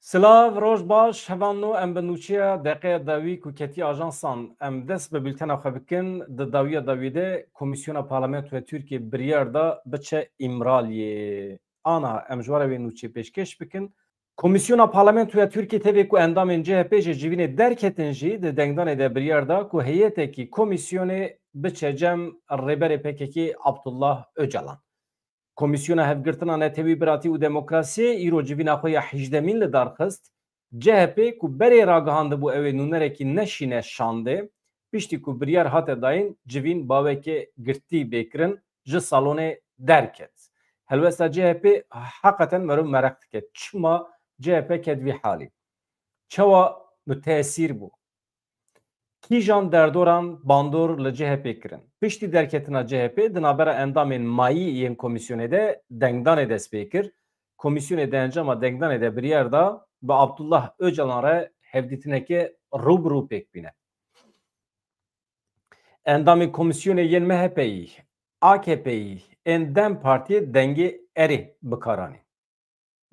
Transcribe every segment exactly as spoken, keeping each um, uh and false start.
Silav, roj baş, hevalno, em bi nûçeya deqeya dawî ku ketî ajansan, em dest bi bültena xwe bikin. Di dawiya dawî de Komîsyona Parlamentoya Tirkiyê biryar da biçe Îmraliyê. Ana em ji we re wê nûçê pêşkêş bikin. Komîsyona Parlamentoya Tirkiyê tevê ku endamên C H P ji civînê derketin jî di dengdanê de biryar da ku heyetekî komîsyonê biçe cem Rêberê P K K Abdullah Ocalan. Komîsyona Hevgirtina Netewî, Biratî û Demokrasiyê îro civîna xwe ya hejdemîn li dar xist. C H P ku berê ragihandibû ew ê nûnerekî neşîne şandê, piştî ku biryar hate dayîn, civîn baweke girtî bê kirin, ji salonê derket. Helwesta C H P heqeten meriv mereq dike. Çima C H P ket vî halî? Çawa bi tesîr bû? Kîjan derdoran bandor li C H P kirin? Piştî derketina C H P di navbera endamên mayî yên komîsyonê de dengdanê dest pê kir. Komîsyonê di encama dengdanê de biryar da bi Abdullah Ocalan re hevdîtineke rû bi rû pêk bîne. Endamên komîsyonê yên M H P'yî, A K P'yî, ên DEM Partiyê dengê erê bi kar anîn.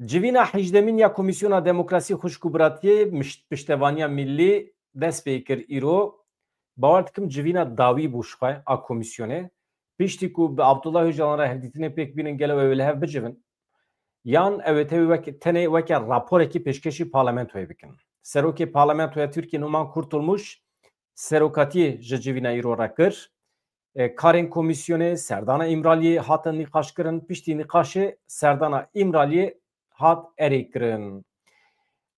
Civîna hejdemîn ya Komîsyona Demokrasî, Xwişk û Biratiyê, Mişt-, Piştevaniya Millî dest pê kir îro. Bawer dikim civîna dawî bû ji xwe a komîsyonê. Piştî ku bi Abdullah Ocalan re hevdîtinê pêk bînin, gelo ew ê li hev bicivin? Yan ew ê tevî wek, tenê weke raporekî pêşkêşî parlamentoyê bikin? Serokê Parlamentoya Tirkiyê Numan Kurtulmuş serokatiyê ji civîna îro re kir. E, karên komîsyonê, serdana Îmraliyê hatin nîqaşkirin, piştî nîqaşê serdana Îmraliyê hat erê kirin.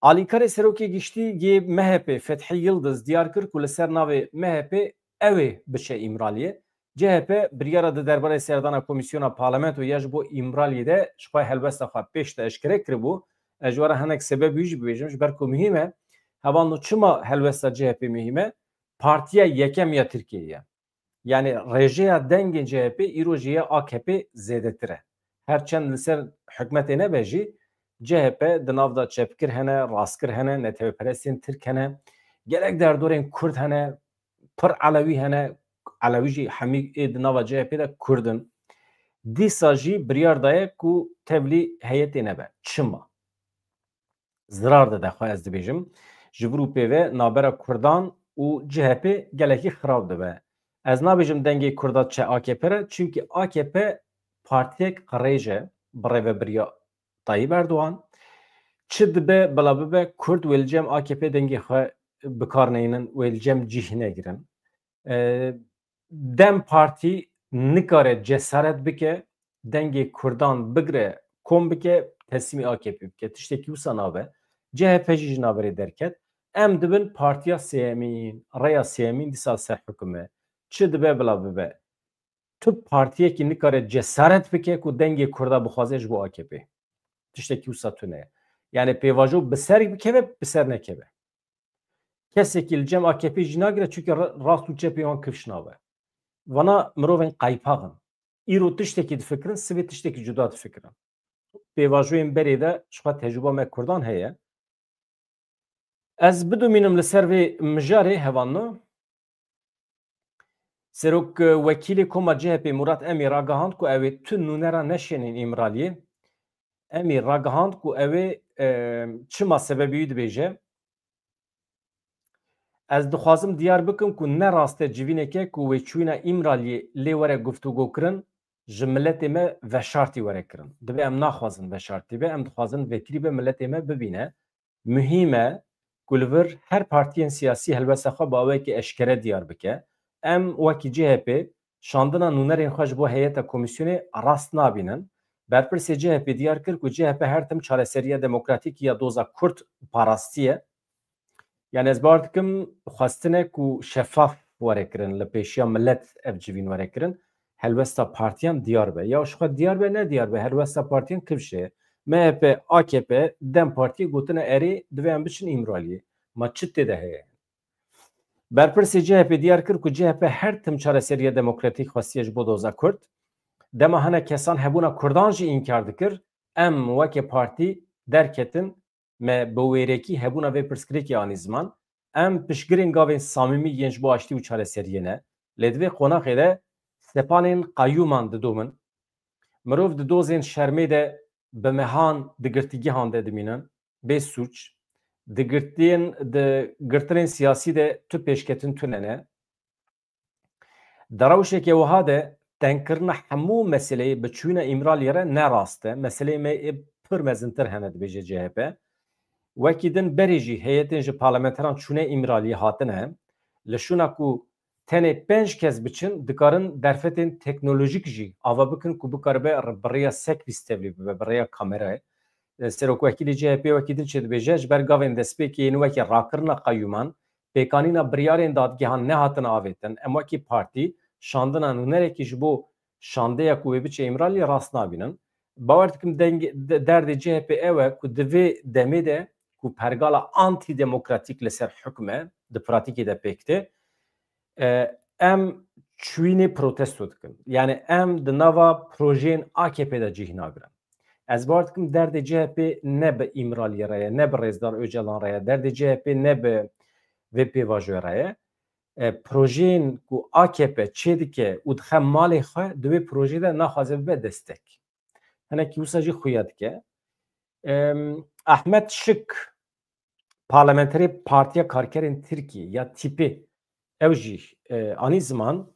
Alîkarê Serokê Giştî yê M H P Fethî Yildiz diyar kir ku li ser navê M H P ew ê biçe Îmraliyê. C H P biryara di derbarê serdana komîsyona parlamento ya ji bo Îmraliyê de ji xwe helwesta xwe pêş de eşkere kiribû. Ez ji we re hinek sebeb wî jî bibêjim, ji ber ku muhîm e. Hevalno, çima helwesta C H P muhîm e? Partiya yekem ya Tirkiyeyê ye. Yani rêjeya dengên C H P îro ji ya A K P zêdetir e. Her çend li ser hikûmetê nebe jî, C H P di nav de çepkir hene, rastkir hene, netewperestên Tirk hene, gelek derdorên Kurd hene, pir Elewî hene, Elewî jî hemî ê di nava C H P de Kurd in. Dîsa jî biryar daye ku tevlî heyetê nebe. Çima? Zirar dide xwe, ez dibêjim. Ji vir û pê ve navbera Kurdan û C H P gelekî xirab dibe. Ez nabêjim dengê Kurda diçe A K P re, çimkî A K P partiyek qirêj e bi rêvebiriya Tayyip Erdogan. Çi dibe bila bibe, Kurd wê li cem A K P dengê xwe bi kar neynin, wê li cem cih negirin. E, DEM Partî nikare cesaret bike dengê Kurdan bigire, kom bike, teslîmî A K P bike. Tiştekî wisa nabe. C H P jî ji navberê derket. Em dibin partiya sêyemîn, rêya sêyemîn dîsa ser hukm e. Çi dibe bila bibe. Tu partiyekî nikare cesaret bike ku dengê Kurda bixwaze ji bo A K P. Tiştekî wisa tune ye. Yani pêvajo bi ser bikeve, bi ser nekeve. Kesekî li cem A K P jî nagire, çunke ra-, rast û çepê wan kifş nabe. Vana mirovên qaypax in. Îro tiştekî difikirin, sibê tiştekî cuda difikirin. Pêvajoyên berê de ji xwe tecrûba me Kurdan heye. Ez bidomînim li ser vê mijarê, hevalno. Serok, e, Wekîlê Koma C H P Murat Emî ragihand ku ew ê tu nûnera neşênên Îmraliyê. Emî ragihand ku ew ê, e, çima sebebê wî dibêje. Ez dixwazim diyar bikim ku ne rast e civîneke ku wê çûyîna Îmraliyê lê were guftûgokirin, ji miletê me veşartî were kirin. Dibe em naxwazin veşartî be, em dixwazin vekirî be miletê me bibîne. Muhîm e ku li vir her partiyên siyasî helwesta xwe bi awayekî eşkere diyar bike. Em wekî C H P şandina nûnerên xwe ji bo heyeta komîsyonê rast nabînin. Berpirsê C H P diyar kir ku C H P her tim çareseriya demokratîk ya doza Kurd parastiye. Yani ez bawer dikim xwestine ku şefaf were kirin, li pêşiya milet ev civîn were kirin. Helwesta partiyan diyar be. Ya ji xwe diyar be, ne diyar be, helwesta partiyan kifş e. M H P, A K P, DEM Partiyê gotine erê, divê em biçin Îmraliyê. Ma çi tê de heye? Berpirsê C H P diyar kir ku C H P her tim çareseriya demokratîk xwestiye ji bo doza Kurd. Dema hinek kesan hebûna Kurdan jî înkar dikir, em weke partî derketin, me bi wêrekî hebûna vê pirsgirêkê anî ziman. Em piştgirên gavên samîmî yên ji bo aştî û çareseriyê ne. Lê di vê qonaxê de sepanên qeyûman didomin. Mirov di dozên şermê de bi mehan di girtîgehan de dimînin. bê sûc, di girtiyên, di girtinên siyasî de tu pêşketin tune ne. Di rewşeke wiha de tengkirina hemû meseleyê bi çûyîna Îmraliyê re ne rast e. Meseleyê me ê pir mezintir hene, dibêje C H P. Wekî din berê jî heyetên ji parlamenteran çûne Îmraliyê hatine. Li şûna ku tenê pênc kes biçin, dikarin derfetên teknolojîk jî ava bikin ku bikaribe bi rêya sekvîs tevlî bibe, bi rêya kamerayê. E, Serokwekîlê C H P wekî din çi dibêje, ji ber gavên destpêkê yên wekî rakirina qeyûman, pêkanîna biryarên dadgehan nehatine avêtin. Em wekî partî şandina nûnerekî ji bo şandeya ku wê biçe Îmraliyê rast nabînin. Bawer dikim deng-, de-, derdê C H P ew e ku di vê demê de ku pergala antîdemokratîk li ser hukm e, di pratîkê de pêk tê, e, em çûyînê protesto dikin. Yani em di nava projeyên A K P de cih nagirin. Ez bawer dikim derdê C H P ne bi Îmraliyê re ye, ne bi Rêzdar Ocalan re ye, derdê C H P ne bi vê pêvajoyê re ye. E, projeyên ku A K P çêdike û dixe malê xwe, di wê projeyê de naxwaze bibe destek. Hinekî wisa jî xuya dike. Em, Ahmet Şik, parlamenterê Partiya Karkerên Tirkiyê ya tîpê, ew jî, e, anî ziman,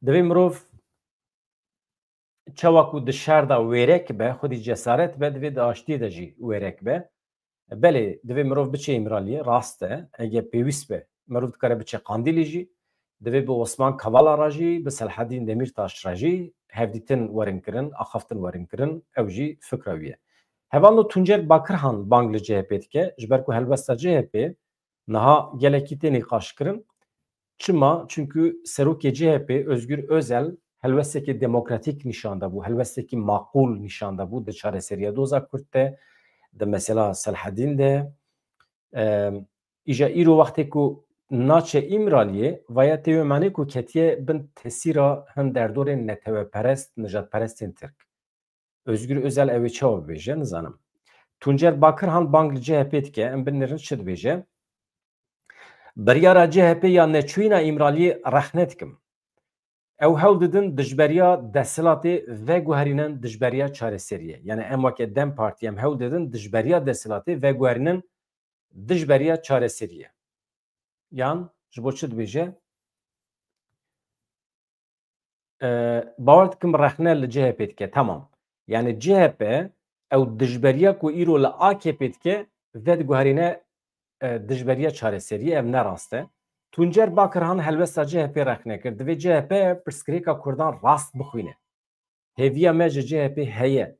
divê mirov çawa ku di şer de wêrek be, xwedî cesaret be, divê di aştiyê de jî wêrek be. Belê, divê mirov biçe Îmraliyê, rast e, eger pêwîst be, mirov dikare biçe Qandîlê jî, divê bi Osman Kavala re jî, bi Selahedîn Demîrtaş re jî hevdîtin werin kirin, axaftin werin kirin, ew jî fikra wî ye. Hevalno Tuncer Bakirhan bang li C H P dike, ji ber ku helwesta C H P niha gelekî tê nîqaşkirin. Çima? Çimkû serokê C H P Özgür Özel helwestekî demokratîk nîşan dabû, helwestekî maqûl nîşan dabû di çareseriya doza Kurd de, di mesela Selahedîn de. Em, îja îro wextê ku naçe Îmraliyê, vaya tê wê manê ku ketiye bin tesîra hin derdorên neteweperest, nijadperestên Tirk. Özgür Özel ew ê çawa bibêje, nizanim. Tuncer Bakirhan bang li C H P dike, em binêrin çi dibêje. Biryara C H P ya neçûyîna Îmraliyê rexne dikim. Ew hewl didin dijberiya desthilatê veguherînin dijberiya çareseriyê. Yani em weke DEM Partî em hewl didin dijberiya desthilatê veguherînin dijberiya çareseriyê. Yan ji bo çi dibêje? E, bawer dikim rexne li C H P dike. Tamam. Yani C H P ew dijberiya ku îro li A K P dike, vediguherîne, e, dijberiya çareseriyê, ev ne rast e. Tuncer Bakirhan helwesta C H P rexne kir. Divê C H P pirsgirêka Kurdan rast bixwîne. Hêviya me ji C H P heye.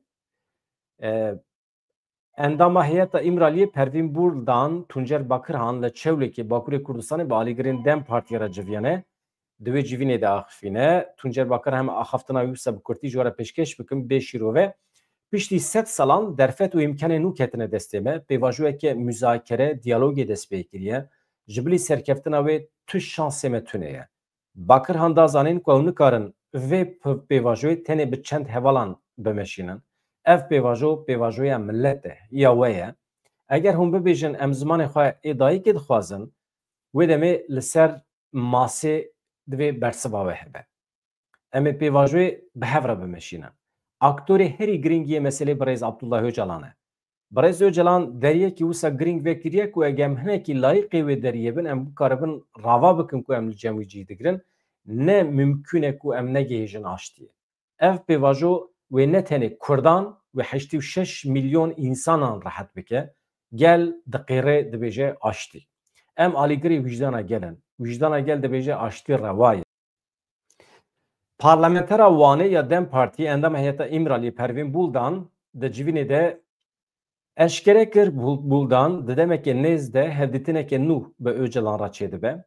E, Endama heyeta Îmraliyê Pervîn Buldan, Tuncer Bakirhan li Çewlêkê Bakurê Kurdistanê bi alîgirên DEM Partiyê re civiyane. Di wê civînê de axifîne. Tuncer Bakirhan hem axaftina wî wisa bi kurtî ji we re pêşkêş bikim, bê şîrove. Piştî sed salan derfet û îmkanê nû ketine destê me. Pêvajoyeke muzakere, diyalogê dest pê kiriye. Ji bilî serkeftina wê tu şansê me tune ye. Bakirhan da zanîn ku ew nikarin vê p-, pêvajoyê tenê bi çend hevalan bimeşînin. Ev pêvajo, pêvajoya milet e, ya we ye. Eger hûn bibêjin em zimanê xwe ê dayikê dixwazin, wê demê li ser masê divê bersiva we hebe. Em ê pêvajoyê bi hev re bimeşînin. Aktorê herî girîng yê meselê birêz Abdullah Ocalan e. Birêz Ocalan deriyekî wisa girîng vekiriye ku eger em hinekî layîqê wê deriyê bin, em bikaribin rava bikin ku em li cem wî cih digirin. Ne mimkûn e ku em negihêjin aştiyê. Ev pêvajo wê ne tenê Kurdan, wê heştê û şeş milyon însanan rehet bike. Gel diqêre, dibêje aştî. Em alîgirê wijdana gel in. Wijdana gel dibêje aştî rewa ye. Parlamentera Wanê ya DEM Partî, endama heyeta Îmraliyê Pervîn Buldan di civînê de eşkere kir, Bul-, Buldan di demeke nêz de hevdîtineke nû bi Ocalan re çêdibe.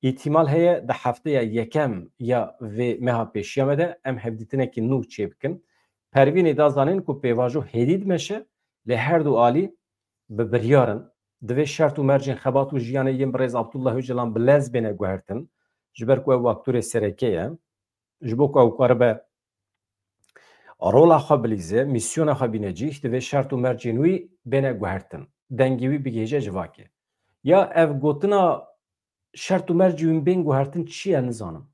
Îhtimal heye di hefteya yekem ya vê meha pêşiya me de em hevdîtinekî nû çêbikin. Pervînê da zanîn ku pêvajo hêdî dimeşe, lê her du alî bi biryar in. Divê şert û mercên xebat û jiyanê yên birêz Abdullah Ocalan bi lez bêne guhertin, ji ber ku ew aktorê sereke ye. Ji bo ku ew karibe rola xwe bilîze, mîsyona xwe bîne cih, divê şert û mercên wî bêne guhertin. Dengê wî bigihêje civakê. Ya ev gotina şert û mercên wî bên guhertin çi ye, nizanim.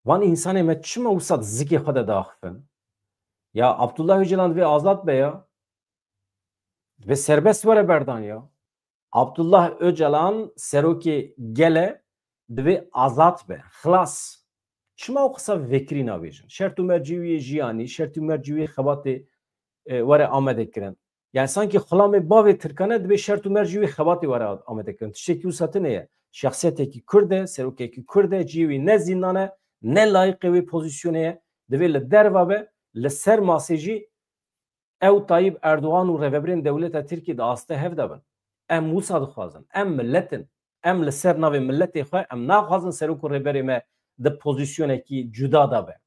Van însanê me çima wisa di zikê xwe de diaxifin? Ya Abdullah Ocalan divê azad be ya. Divê serbest were berdaniya. Abdullah Ocalan serokê gel e, divê azad be, xilas. Çima ew qisa vekirî nabêjin? Şert û mercî wî yê jiyanî, şert û mercî wî yê xebatê, e, were amade kirin. Yani sankî xulamê bavê Tirkan e, divê şert û mercî wî xebatê were amade kirin. Tiştekî wisa tune ye. Şexsiyetekî Kurd e, serokekî Kurd e, cihê wî ne zîndan e, ne layiqê wê pozîsyonê ye. Divê li derva be, li ser masê jî ew Tayyip Erdogan û rêvebirên dewleta Tirkiyê di astê hev de bin. Em wisa dixwazin. Em millet in. Em li ser navê milletê xwe, em naxwazin serok û rêberê me di pozîsyonekî cuda de be.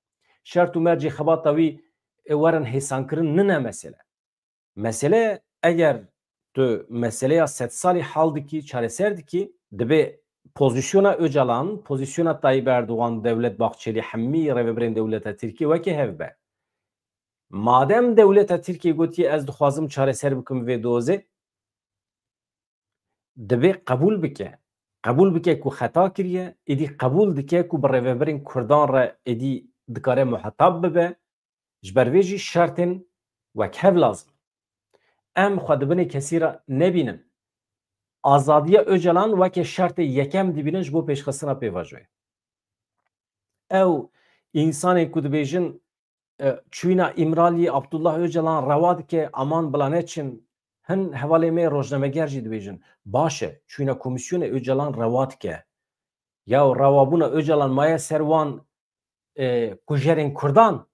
Şert û mercê xebata wî, e, werin hêsankirin nine mesele. Mesele, eger tu meseleya sedsalî hal dikî, çareser dikî, divê pozîsyona Ocalan, pozîsyona Tayyip Erdogan, Devlet Bahçeli, hemî rêvebirên dewleta Tirkiyê weke hev be. Madem dewleta Tirkiyê gotiye, ez dixwazim çareser bikim vê dozê, divê qebûl bike. Qebûl bike ku xeta kiriye, êdî qebûl dike ku bi rêvebirên Kurdan re êdî dikare muhetab bibe. Ji ber vê jî şertên wekhev lazim. Em xwe di binê kesî re nebînin. Azadiya Ocalan weke şertê yekem dibînin ji bo pêşxistina pêvajoyê. Ew însanên ku dibêjin, e, çûyîna Îmraliyê Abdullah Ocalan rewa dike, aman bila neçin, hin hevalê me rojnameger jî dibêjin, baş e, çûyîna komîsyonê Ocalan rewa dike. Ya rewabûna Ocalan maye ser wan, e, kujerên Kurdan?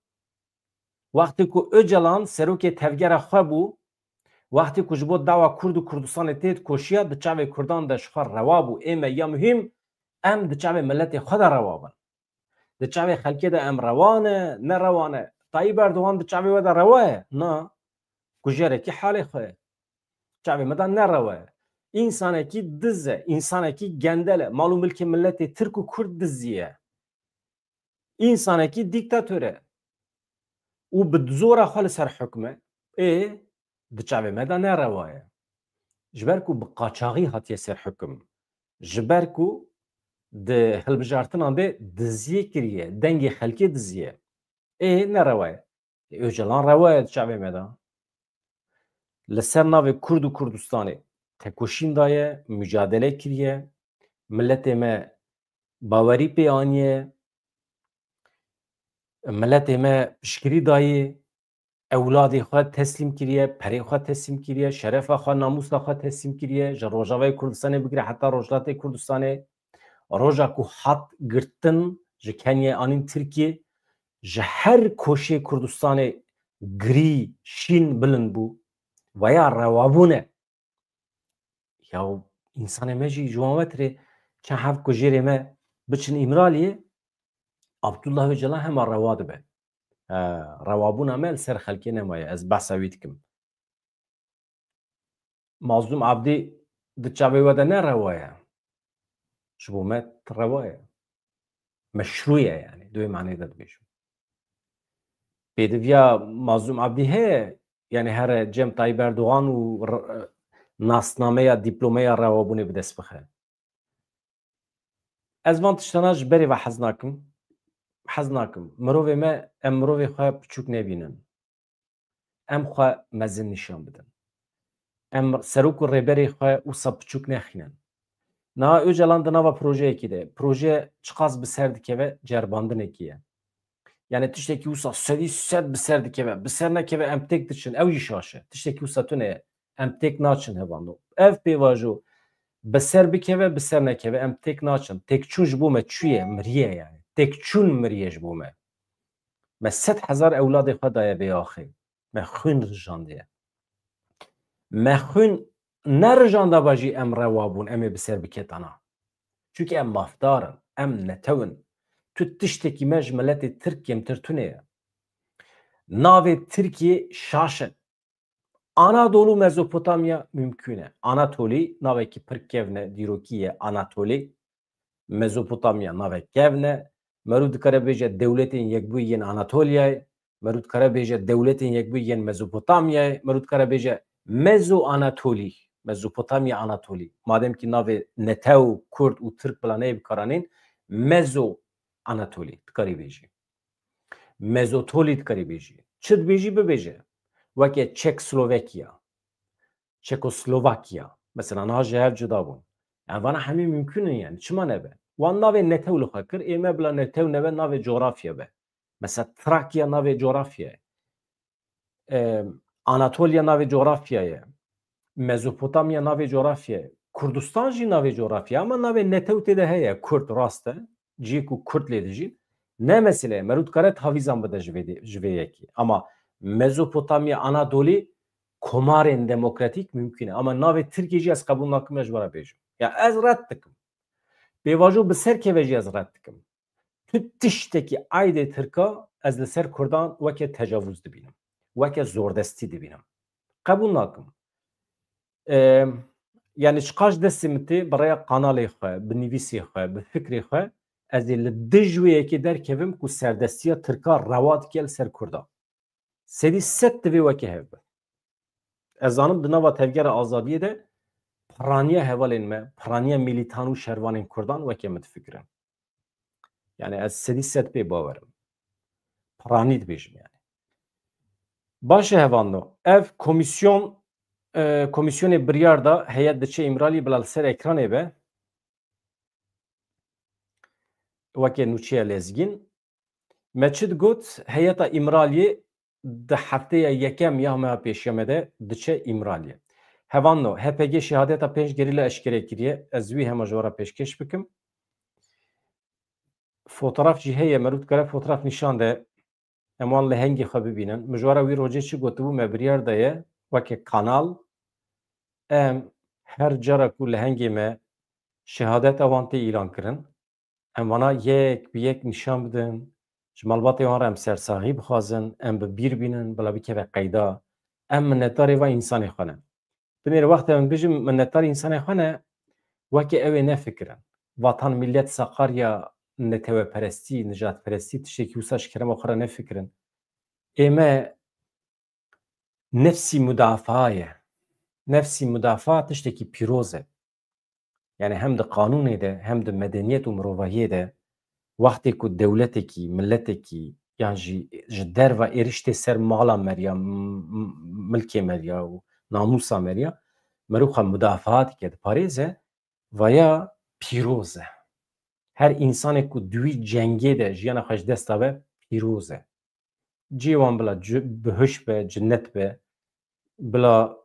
Wextê ku Ocalan serokê tevgera xwe bû, wextê ku ji bo dawa Kurd û Kurdistanê tê dikoşiya, di çavê Kurdan de ji xwe rewa bû. Ê me ya muhîm, em di çavê miletê xwe de rewa bin. Di çavê xelkê de em rewa ne, ne rewa ne. Tayyip Erdogan di çavê we de rewa ye? Na. Kujerekî halê xwe ye. Çavê me de ne rewa ye. Însanekî diz e, însanekî gendel e. Mal û milkê miletê Tirk û Kurd diziye. Însanekî dîktator e. Û bi zora xwe li ser hukm e. Ê, di çavê me de ne rewa ye. Ji ber ku bi qaçaxî hatiye ser hukm. Ji ber ku di hilbijartinan de diziyê kiriye, dengê xelkê diziye. Ê, ne rewa ye. Ê, Ocalan rewa ye di çavê me de. Li ser navê Kurd û Kurdistanê tekoşîn daye, mucadele kiriye, miletê me bawerî pê aniye, miletê me piştgirî dayê, ewladê xwe teslîm kiriye, perê xwe teslîm kiriye, şerefa xwe, namûsa xwe teslîm kiriye, ji Rojavayê Kurdistanê bigire heta Rojhilatê Kurdistanê, roja ku hat girtin, ji Kenyayê anîn Tirkiyê, ji her koşê Kurdistanê girî şîn bilind bû. Veya rewabûn e. Ya însanê me jî ji wan ve tirê çend heb kujêrê me biçin Îmraliyê, Abdullah Ocalan hema rewa dibe. E, rewabûna me li ser xelkê nemaye. Ez behsa wî dikim. Mazlûm Abdî di çavê we de ne rewa ye. Ji bo me rewa ye. Meşrû ye yani. Di wê manê de dibêjim. Pêdiviya Mazlûm Abdî heye, yani here cem Tayyip Erdogan û r-, nasnameya, dîplomeya rewabûnê bi dest bixe. Ez van tiştana ji berê ve hez nakim. Hez nakim. Mirovê me, em mirovê xwe piçûk nebînin. Em xwe mezin nîşan bidin. Em serok û rêberê xwe wisa piçûk nexînin. Niha Ocalan di nava projeyekî de. Proje çiqas bi ser dikeve, ceribandinekî ye. Yani tiştekî wisa sedî sed bi ser dikeve. Bi ser nekeve, em têk diçin. Ew jî şaş e. Tiştekî wisa tune ye. Em têk naçin hevando. Ev pêvajo bi ser bikeve, bi ser nekeve, em têk naçin. Têkçûn ji bo me çûye, miriye yani. Têkçûn miriye ji bo me. Me sed hezar ewladê xwe daye vê axê. Me xwîn rijandiye. Me xwîn nerijandaba jî em rewa bûn, em ê bi ser biketana. Çunke em mafdar in, em netew in. Tu tiştekî me ji miletê Tirk kêmtir tune ye. Navê Tirkiyê şaş in. Anadolu Mezopotamya mümkün e. Anatolî navekî pir kevn e, dîrokî ye Anatolî. Mezopotamya navek kevn e. Merû dikare bêje dewletên yekbûyî yên Anatolyayê. Merû dikare bêje dewletên yekbûyî yên Mezopotamyayê. Merû dikare bêje Mezo-Anatolî. Mezopotamya Anatolî. Madem ki navê netew, Kurd û Tirk bila neyê bikaranîn, Mezo-Anatolî dikarî bêjî. Mezotolî dikarî bêjî. Çi dibêjî bibêje. Weke Çek Slovakia. Çekoslovakya. Mesela niha ji hev cuda bûn. Yani vana hemî mümkün in yani. Çima nebe? Wan navê netew li xwe kir, ê me bila netew nebe navê coğrafya be. Mesela Trakya navê coğrafya ye. Em, Anatolya navê coğrafya ye. Mezopotamya navê coğrafya ye. Kurdistan jî navê coğrafya ye. Ama navê netew tê de heye. Kurd rast e. Cihê ku Kurd lê dijîn. Ne mesele ye. Merû dikare tavîzan bide ji vê de, ji vê yekê. Ama Mezopotamya, Anadolî komarên demokratîk mümkün e. Ama navê Tirkiyê jî ez qebûl nakim, ez ji we re bêjim. Ya ez red dikim. Pêvajo bi ser keve jî ez red dikim. Tu tiştekî aydê Tirka ez li ser Kurdan weke tecavûz dibînim. Weke zordestî dibînim. Qebûl nakim. Em, yani çiqas destê min tê bi rêya kanalê xwe, bi nivîsê xwe, bi fikrê xwe, ez ê li dij wê yekê derkevim ku serdestiya Tirka rewa dike li ser Kurda. Sedî sed divê weke hev be. Ez zanim di nava tevgera azadiyê de piraniya hevalên me, piraniya milîtan û şervanên Kurdan weke min difikirin. Yani ez sedî sed pê bawer im. Piranî dibêjim yani. Baş e hevando. Ev komîsyon, e, komîsyonê biryar da heyet diçe Îmraliyê bila li ser ekranê be. Weke nûçeya lezgîn. Me çi digot, heyeta Îmraliyê di hefteya yekem ya meha pêşiya me de diçe Îmraliyê. Hevando, H P G şehadeta pênc gerîla eşkere kiriye, ez wî hema ji we re pêşkêş bikim. Fotoğraf jî heye, merû dikare fotoğraf nîşan de. Em wan lehengê xwe bibînin. Min ji we re wî rojê çi gotibû, me biryar daye weke kanal em her cara ku lehengê me şehadeta wan tê îlan kirin, em vana yek bi yek nîşan bidin, ji malbatê wan re em sersaxî bixwazin, em bi bîr bînin, bila bikeve qeyda. Em minnetdarê van însanê xwe ne. Binêre wextê em bijim minnetdar însanê xwe ne, weke ew ê nefikirin. Vatan, millet, Sakarya, neteweperestî, nijadperestî, tiştekî wisa ji kerema xwe re nefikirin. Ê me nefsî mudafaa ye. Nefsî mudafaa tiştekî pîroz e. Yani hem di qanûnê de, hem di medeniyet û mirovahiyê de, wextê ku dewletekî, miletekî, yan jî ji derva êriştê ser mala me riya, m-, m-, milkê me riya û namûsa me riya, merû xwe mudafaa dike, diparêze, vaya pîroz e. Her însanê ku di wî cengê de jiyana xwe ji dest dabe, pîroz e. Cihê wan bila ci-, bihuş be, cinnet be, bila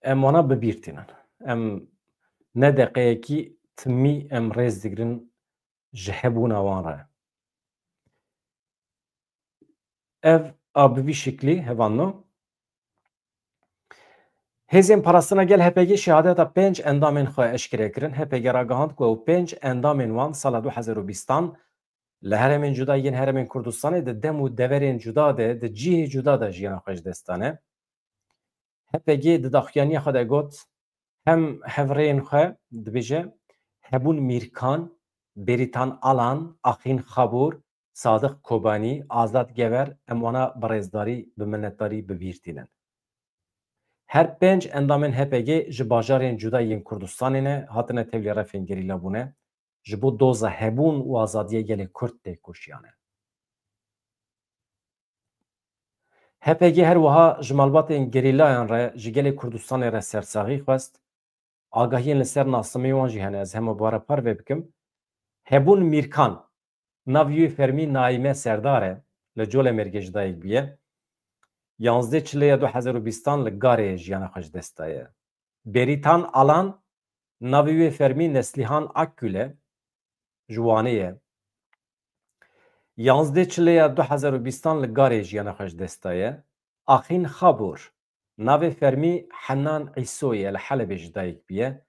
em wana bi bîr tînin. Em ne deqeyekî timî em rêz digirin ji hebûna wan re. Ev a bi vî şiklî hevanno. Hêzên Parastina Gel, H P G, şehadeta pênc endamên xwe eşkere kirin. H P G ragihand ku ew pênc endamên wan sala du hezar û bîstan li herêmên cuda yên herêmên Kurdistanê di dem û deverên cuda de, di cihê cuda de jiyana xwe ji dest dane. H P G di daxuyaniya xwe de got, hem hevrêyên xwe dibêje, Hebûn Mîrkan, Bêrîtan Alan, Axîn Xabûr, Sadiq Kobanî, Azad Gever, em wana bi rêzdarî, bi minnetdarî bi bîr tînin. Her pênc endamên H P G ji bajarên cuda yên Kurdistanê ne, hatine tevlî refên gerîla bûne, ji bo doza hebûn û azadiya gelê Kurd têkoşiyane. H P G her wiha ji malbatên gerîlayan re, ji gelê Kurdistanê re sersaxî xwest. Agahiyên li ser nasimê wan jî hene, ez hema bi we re parve bikim. Hebûn Mîrkan, navê wê fermî Naîme Serdar e, li Colemêrgê ji dayik bûye. Yanzdeh çileya du hezar û bîstan li Garê jiyana xwe ji dest daye. Bêrîtan Alan, navê wê fermî Neslîhan Akgül e, ji Wanê ye. Yanzdeh çileya du hezar û bîstan li Garê jiyana xwe ji dest daye. Axîn Xabûr, navê fermî Henan Îso ye, li Helebê ji dayik bûye.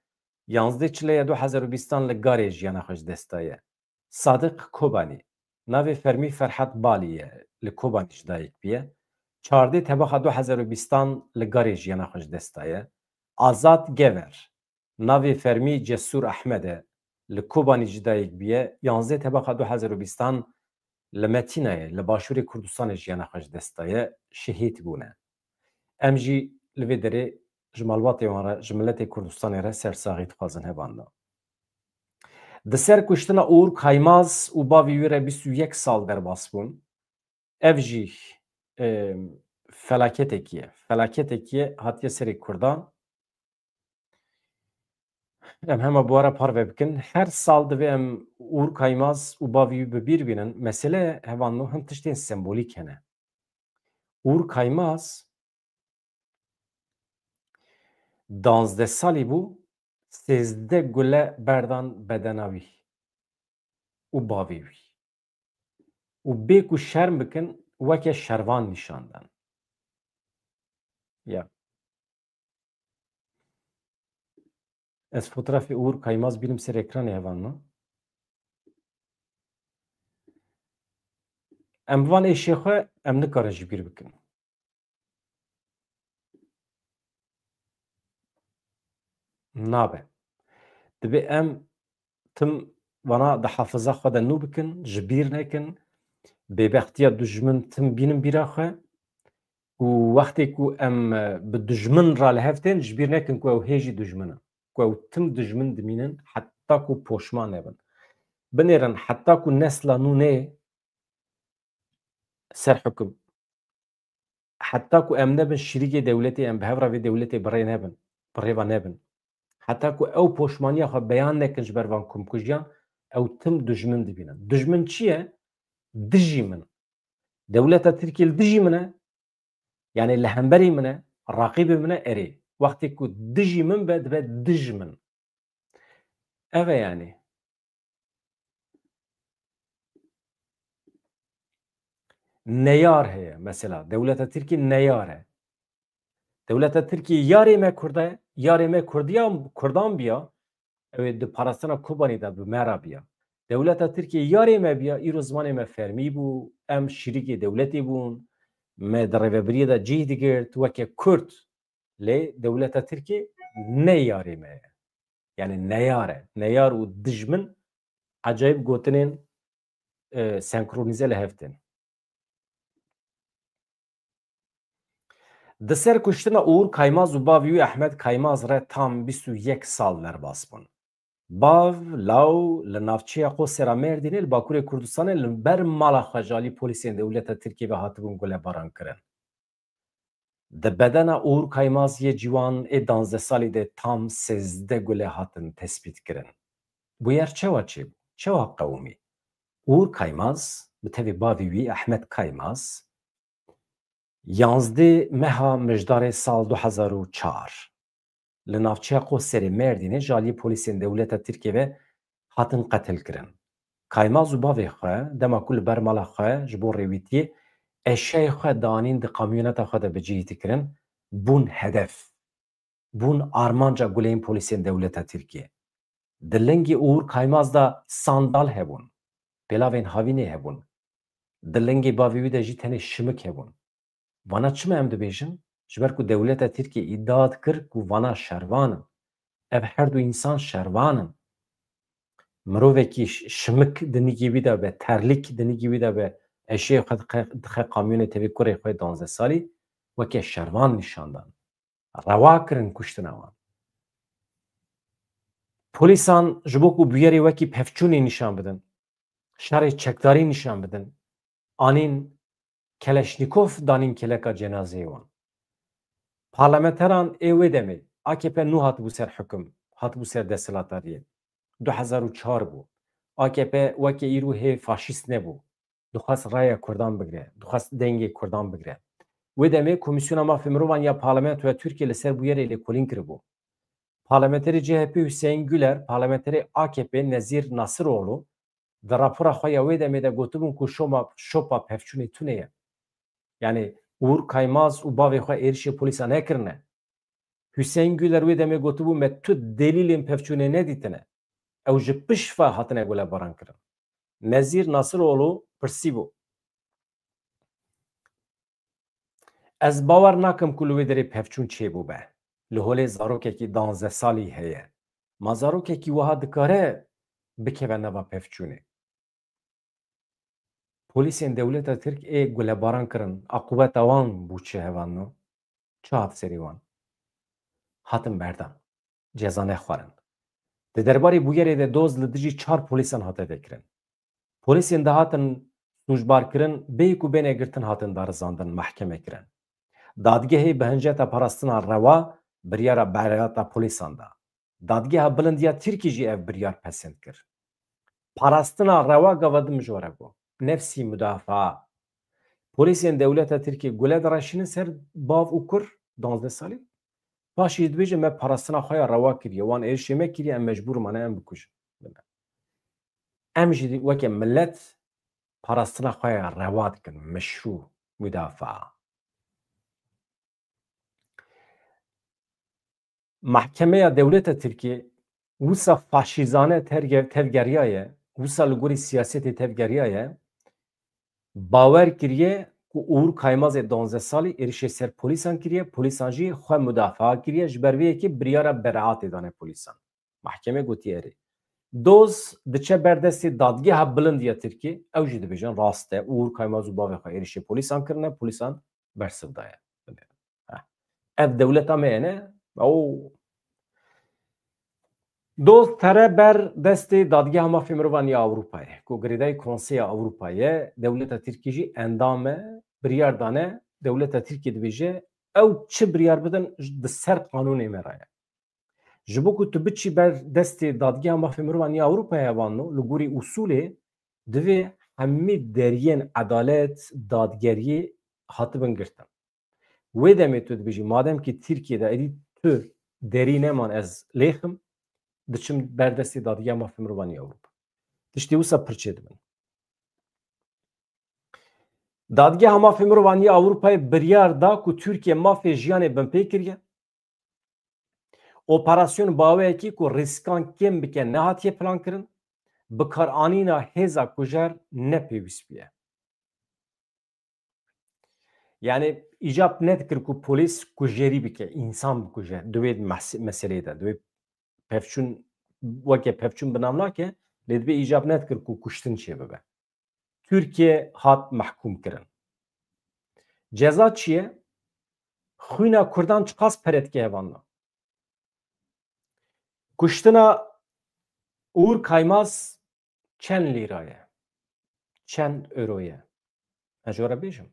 Yanzdeh çileya du hezar û bîstan li Garê jiyana xwe ji dest daye. Sadiq Kobanî, navê fermî Ferhat Balî ye, li Kobanî ji dayik bûye. Çardeh tebaxa du hezar û bîstan li Garê jiyana xwe ji dest daye. Azad Gever, navê fermî Cesûr Ehmed e, li Kobanî ji dayik bûye. Yanzdeh tebaxa du hezar û bîstan li Metînayê, li Başûrê Kurdistanê jiyana xwe ji dest daye, şehîd bûne. Em jî li vê derê ji malbatê wan re, ji miletê Kurdistanê re sersaxî dixwazin hevanda. Di ser kuştina Uğur Kaymaz û bavê wî re bîst û yek sal derbas bûn. Ev jî, e, felaketekî ye. Felaketekî ye hatiye serê Kurdan. Em hema bi we re parve bikin. Her sal divê em Uğur Kaymaz û bavî wî bi bîr bînin. Mesele hevalno hin tiştên sembolîk hene. Uğur Kaymaz danzdeh salî bû, sêzdeh gule berdan bedena wî û bavê wî. Û bê ku şerm bikin, weke şervan nîşan dan. Ya. Ez fotoğrafê Uğur Kaymaz bînim ser ekranê hevalno. Em van êşê xwe em nikarin ji bîr bikin. Nabe. Divê em tim vana di hafiza xwe de nû bikin, ji bîr nekin. Bêbextiya dijmin tim bînin bîra xwe. Û wextê ku em, e, bi dijmin re li hev tên, ji bîr nekin ku ew hê jî dijmin in. Ku ew tim dijmin dimînin, heta ku poşman nebin. Binêrin, heta ku nesla nû nê ser hukum. Heta ku em nebin şirîkê dewletê, em bi hev re vê dewletê bi rê nebin, bi rêva nebin. Heta ku ew poşmaniya xwe beyan nekin ji ber van komkujiyan, ew tim dijmin dibînin. Dijmin çi ye? Dijî min. Dewleta Tirkiyê li dijî min e, yanî li hemberî min e, raqîbê min e, erê. Wextê ku dijî min be, dibe dijmin. Ev e yanî. Neyar heye mesela. Dewleta Tirkiyê neyar e. Dewleta Tirkiyê yarê me Kurd e, yarê me Kurdiya, Kurdan biya, ew ê di parastina Kobanî de bi me re biya. Dewleta Tirkiyê yarê me biya, îro zimanê me fermî bû, em şirîkê dewletê bûn, me di rêvebiriyê de cih digirt, weke Kurd. Lê dewleta Tirkiyê ne yarê me ye. Yanî neyar e. Neyar û dijmin ecayîb gotinên, e, senkronize li hev tên. Di ser kuştina Uğur Kaymaz û bavî wî Ahmet Kaymaz re tam bîst û yek sal derbas bûn. Bav, law, li navçeya Qoserê Mêrdînê li Bakurê Kurdistanê li ber mala xwe ji alî polîsên dewleta Tirkiyê ve hatibûn gulebaran kirin. Di bedena Uğur Kaymaz yê ciwan ê danzdeh salî de tam sêzdeh gule hatin tespît kirin. Bûyer çawa çêbû? Çawa qewimî? Uğur Kaymaz, bi tevî bavî wî Ahmet Kaymaz, yanzdeh meha Mijdarê sal du hezar û çar li navçeya Qoserê Mêrdînê ji aliyê polîsên dewleta Tirkiyê ve hatin qetil kirin. Kaymaz û bavê xwe dema ku li ber mala xwe ji bo rêwîtiyê eşyayê xwe danîn di kamyoneta xwe de bi cih dikirin, bûn hedef, bûn armanca guleyên polîsên dewleta Tirkiyê. Di lingê Uğur Kaymaz de sandal hebûn, pêlavên havînê hebûn. Di lingê bavê wî de jî tenê şimik hebûn. Vana çima em dibêjin? Ji ber ku dewleta Tirkiyê îdia dikir ku vana şervan in. Ev her du însan şervan in. Mirovekî ş-, şimik di nîgî wî de be, terlîk di nîgî wî de be, eşê xwe dixe, dixe kamyonê tevî kurê xwe danzdeh salî, weke şervan nîşan dan. Rewa kirin kuştina wan. Polîsan ji bo ku bûyerê wekî pevçûnê nîşan bidin, şerê çekdarî nîşan bidin, anîn Keleşnîkov danîn keleka cenazeyê wan. Parlamenteran ê wê demê, A K P nû hatibû ser hukum, hatibû ser desthilatariyê. Du hezar û çar bû. A K P weke îro hê faşîst nebû. Dixwest raya Kurdan bigire, dixwest dengê Kurdan bigire. Wê demê Komîsyona Mafê Mirovan ya Parlamentoya Tirkiyê li ser bûyerê lêkolîn kiribû. Parlamenterê C H P Hüseyin Güler, parlamenterê A K P Nezîr Nasiroğlu, di rapora xwe ya wê demê de gotibûn ku şoma, şopa pevçûnê tune ye. Yanî Uğur Kaymaz û bavê xwe êrişê polîsan nekirine. Hüseyin Güler wê demê gotibû, me tu delîlên pevçûnê nedîtine. Ew ji pişt ve hatine gulebaran kirin. Nezîr Nasiroğlu pirsîbû. Ez bawer nakim ku li wê derê pevçûn çêbûbe. Li holê zarokekî danzdeh salî heye. Ma zarokekî wiha dikare bikeve nava pevçûnê? Polîsên dewleta Tirk ê gulebaran kirin, aqûbeta wan bû çi hevalno? Çi hat serê wan? Hatin berdan. Ceza nexwarin. Di derbarê bûyerê de doz li dijî çar polîsan hate vekirin. Polîsên dihatin sûcbar kirin, bêyî ku bêne girtin hatin darizandin, mehkeme kirin. Dadgehê bi hinceta parastina rewa biryara berata polîsan da. Dadgeha Bilind ya Tirkî jî ev biryar pesend kir. Parastina rewa gava din mijwara got. Nefsî mudafaa. Polîsên dewleta Tirkî gule direşînin ser bav û kur, duwazdeh salî. Paşê jî dibêje me parastina xwe ya rewa kiriye. Wan êrişê me kiriye, em mecbûr mane em bikujin. Em jî weke milet parastina xwe ya rewa dikin, meşrû, mudafaa. Mahkemeya dewleta Tirkiyê wisa faşîzane terge-, tevgeriyaye, wisa li gorî siyasetê tevgeriyaye, bawer kiriye ku Uğur Kaymazê duwazdeh salî êrişê ser polîsan kiriye, polîsan jî xwe mudafaa kiriye, ji ber vê yekê biryara beraatê dane polîsan. Mahkeme gotiye erê. Doz diçe ber destê Dadgeha Bilind ya Tirkiyê, ew jî dibêjin rast e, Uğur Kaymaz û bavê xwe êrişê polîsan kirine, polîsan bersiv daye. Heh. Ev dewleta me ye, ne? Ew doz tere ber destê Dadgeha Mafê Mirovan ya Ewropayê, ku girêdayî Konseya Ewropayê ye, dewleta Tirkî jî endam e, biryar dane, dewleta Tirkî dibêje, ew çi biryar bidin, di ser qanûnê me re ye. Ji bo ku tu biçî ber destê Dadgeha Mafê Mirovan ya Ewropayê, hevalno, li gorî usulê divê hemî deriyên edalet, dadgeriyê hatibin girtin. Wê demê tu dibêjî, madem ki Tirkiye de êdî tu derî neman ez lêxim, diçim ber destê Dadgeha Mafê Mirovan ya Ewropa. Tiştê wisa pirçê dibin. Dadgeha Mafê Mirovan ya Ewropayê biryar da ku Tirkiye mafê jiyanê binpê kiriye. Operasyon bi awayekî ku rîskan kêm bike nehatiye plankirin, bikaranîna hêza kujer ne pêwîst bûye. Yani îcab nedikir ku polîs kujerî bike, însan bikuje di wê mes-, meseleyê de, di wê pevçûn, weke pevçûn bi nav nake, lê divê îcab nedikir ku kuştin çêbibe. Tirkiye hat mehkûm kirin. Ceza çi ye? Xwîna Kurdan çiqas pere dike, hevalno? Kuştina Uğur Kaymaz çend lîra ye? Çend euro ye? Ez ji we re bêjim.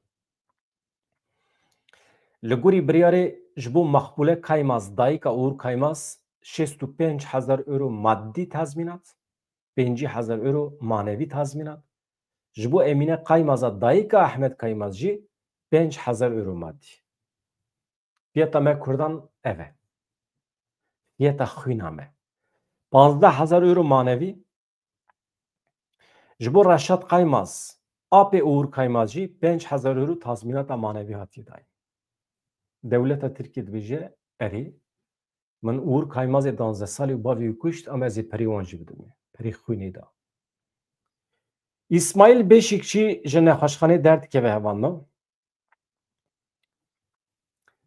Li gorî biryarê ji bo Maqbule Kaymaz, dayika Uğur Kaymaz, şêst û pênc hezar euro madî tazmînat, pêncî hezar euro manevî tazmînat. Ji bo Emîne Kaymaza, dayika Ahmet Kaymaz jî pênc hezar euro madî. Fiyeta me Kurdan ev e. Fiyeta xwîna me. Panzdeh hezar euro manevî. Ji bo Reşat Kaymaz, apê Uğur Kaymaz jî pênc hezar euro tazmînata manevî hatiye dayîn. Dewleta Tirkiyê dibêje, erê, min Uğur Kaymazê duwazdeh salî û bavê wî kuşt, em ez ê perê wan jî bidim. Perê xwînê da. Îsmaîl Beşîkçî ji nexweşxanê derdikeve, hevalno.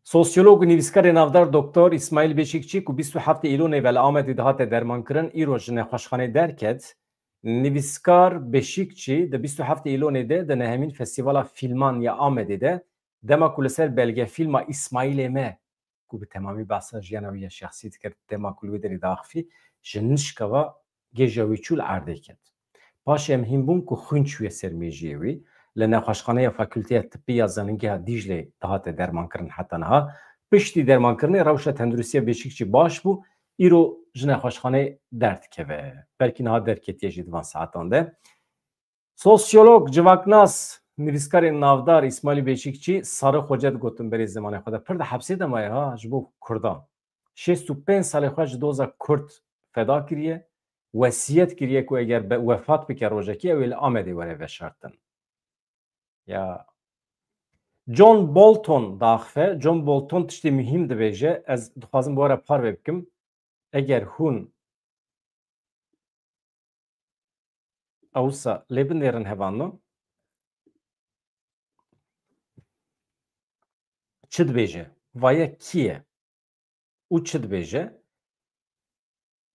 Sosyolog û nivîskarê navdar Doktor Îsmaîl Beşîkçî ku bîst û heftê Îlonê ve li Amedê dihate dermankirin, îro ji nexweşxanê derket. Nivîskar Beşîkçî di bîst û heftê Îlonê de di nehemîn Festîvala Fîlman ya Amedê de, dema ku li ser belgefîlma Îsmaîlê Me, ku bi temamî behsa jiyana wî ya şexsî dikir, dema ku li wê derê diaxifî, ji nişka ve gêja wî çû, li erdê ket. Paşê em hîn bûn ku xwîn çûye ser mêjiyê wî. Li nexweşxaneya Fakulteya Tibbî ya Zanîngeha Dîclê dihate dermankirin heta niha. Piştî dermankirinê rewşa tenduristiya Beşîkçî baş bû. Îro ji nexweşxanê derdikeve. Belkî niha derketiye jî di van saetan de. Sosyolog, civaknas, nivîskarê navdar Îsmaîl Beşîkçî, sare xwe ce digotin berê zemanê xwe de pir di hepsê de maye ha, ji bo Kurdan. Şêst û pênc salê xwe ji doza Kurd feda kiriye, wesiyet kiriye ku eger be-, wefat bike rojekê, ew ê li Amedê were veşartin. Ya. John Bolton diaxife, John Bolton tiştê muhîm dibêje, ez dixwazim bi we re parve bikim. Eger hûn ewsa lê binêrin, hevalno, çi dibêje? Vaye kî ye? Û çi dibêje?